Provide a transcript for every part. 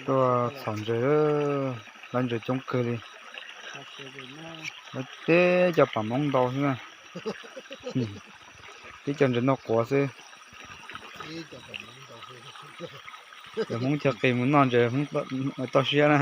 Tuaj txhom ntses, lawv ntses coob kawg li. Lawv teb cov pam moob ntau xwb na. Tib co ntses noj quav xwb. Cov Hmoob chaw qis mus noj ntses Hmoob toj siab na.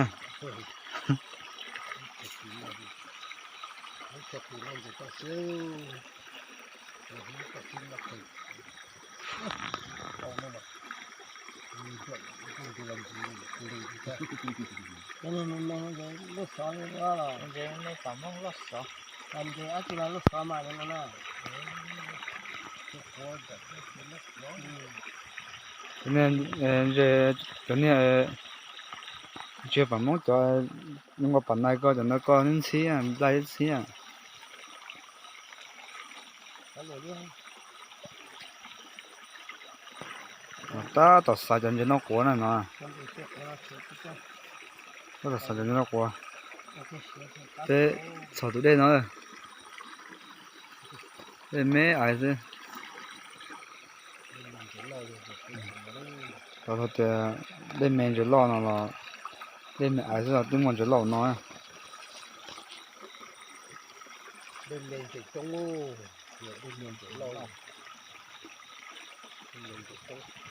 Cov niag, cov niag ntses pam moob cov, zoo nkaus pam nais ko cov ntawd ko ntxhib, nplaig ib txhib. Tab tom xav cov ntses noj quav na no. Tab tom xav cov ntses noj quav. Peb txhom tus dej no, dej me aiv xwb. Tau tias dej me ntses loj no los, dej me aiv xwb los twb muaj ntses loj no. Dej me ntses coob, dej me ntses loj, dej me ntses coob.